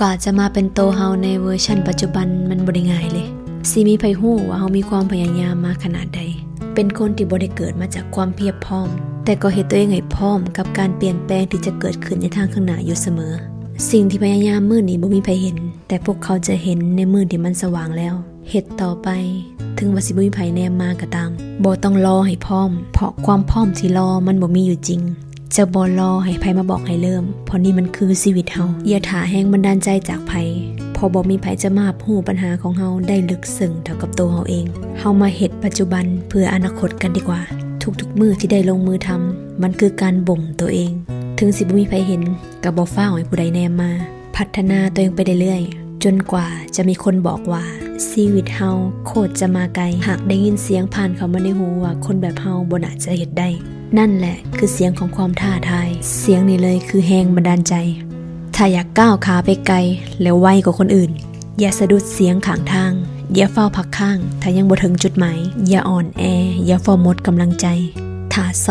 ກວ່າຈະມາເປັນໂຕເຮົາໃນເວີຊັນປັດຈຸບັນ ມັນບໍ່ໄດ້ງ່າຍເລີຍ. ຊິມີໃຜຮູ້ວ່າເຮົາມີຄວາມພະຍາຍາມມາຂະໜາດໃດ? ເປັນຄົນທີ່ບໍ່ໄດ້ເກີດມາຈາກຄວາມພຽບພ້ອມ, ແຕ່ກໍເຮັດຕົວເອງໃຫ້ພ້ອມກັບການປ່ຽນແປງທີ່ຈະເກີດຂຶ້ນໃນທາງຂ້າງໜ້າຢູ່ສະເໝີ. ສິ່ງທີ່ພະຍາຍາມມື້ນີ້ບໍ່ມີໃຜເຫັນ, ແຕ່ພວກເຂົາຈະເຫັນໃນມື້ທີ່ມັນສະຫວ່າງແລ້ວ. ເຮັດຕໍ່ໄປ, ເຖິງວ່າຊິບໍ່ມີໃຜແນມມາກໍຕາມ. ບໍ່ຕ້ອງລໍໃຫ້ພ້ອມ, ເພາະຄວາມພ້ອມທີ່ລໍມັນບໍ່ມີຢູ່ຈິງ. ຈະບໍ່ລໍໃຫ້ໃຜມາບອກໃຫ້ເລີ່ມ, ເພາະນີ້ມັນຄືຊີວິດເຮົາ. ຢ່າຖ້າແຮງບັນດານໃຈຈາກໃຜ, ເພາະບໍ່ມີໃຜຈະມາຮັບຮູ້ບັນຫາຂອງເຮົາໄດ້ເລິກເຊິ່ງເທົ່າກັບໂຕເຮົາເອງ. ເຮົາມາເຮັດປັດຈຸບັນເພື່ອອະນາຄົດກັນດີກວ່າ. ທຸກໆມື້ທີ່ໄດ້ລົງມືທຳ, ມັນຄືການບົ່ມໂຕເອງ. ເຖິງຊິບໍ່ມີໃຜເຫັນ, ກໍບໍ່ຟ້າວໃຫ້ຜູ້ໃດແນມມາ. ພັດທະນາຕົວເອງໄປເລື້ອຍໆ ຈົນກວ່າຈະມີຄົນບອກວ່າ ຊີວິດເຮົາໂຄດຈະມາໄກ. ຫາກໄດ້ຍິນສຽງຜ່ານເຂົ້າມາໃນຫູວ່າ ຄົນແບບເຮົາບໍ່ໜ້າຈະເຮັດໄດ້. ນັ້ນແຫຼະຄືສຽງຂອງຄວາມທ້າທາຍ. ສຽງນີ້ເລີຍຄືແຮງບັນດານໃຈ. ຖ້າຢາກກ້າວຂາໄປໄກ ແລະ ໄວກວ່າຄົນອື່ນ, ຢ່າສະດຸດສຽງຂ້າງທາງ. ຢ່າຟ້າວພັກຄ້າງ ຖ້າຍັງບໍ່ເຖິງຈຸດໝາຍ. ຢ່າອ່ອນແອ, ຢ່າຟ້າວໝົດກຳລັງໃຈ. ຖ້າຊ